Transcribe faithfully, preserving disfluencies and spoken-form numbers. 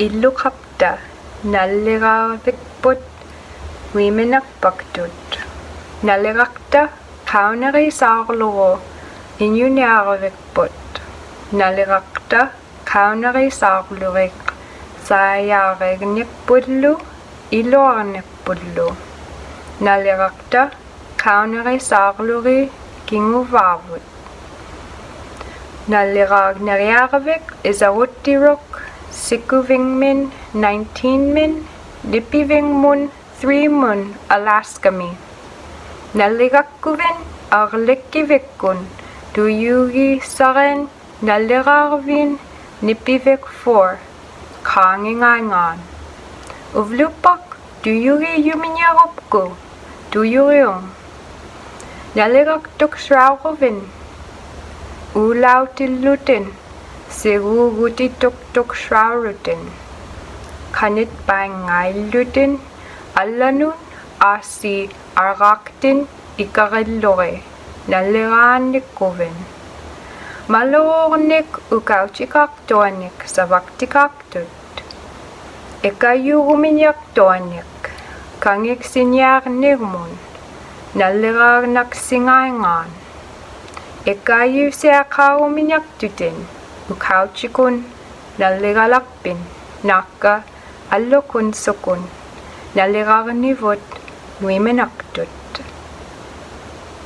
ilukapta naligavikput nuiminakpaktut. Nalirakta kaunarisaurlugu iñuniaruvikput. Nalirakta kaunarisaurlurik saiyarignikpullu iluarnikpullu. Nalirakta kaunarisaurlugi kinguvavut. Nalirarniriarvik isaguttiruk sikuvingmin nineteen-min nipivingmun three-mun Alaska-mi. Naligakkuvin arlikkivikkun tuyugi sarin nalirarvin nipivik four kangingaingan. Uvlupak tuyugi yuminiarupku tuyuriung. Naliraktuk srauruvin ulautillutin sigugutituktuksaurlutin kanitpaingaillutin allanun asi araktin ikarillugi naliranikkuvin. Malurnik ukautikaktuanik savaktikak tut. Ikayuguminiaktuanik kangiksiniarnirmun nalirarnaksingaingan. Ikayusiakaguminiaktutin ukautikun naligalakpin nakka allukun sukun nalirarnivut nuiminaktut.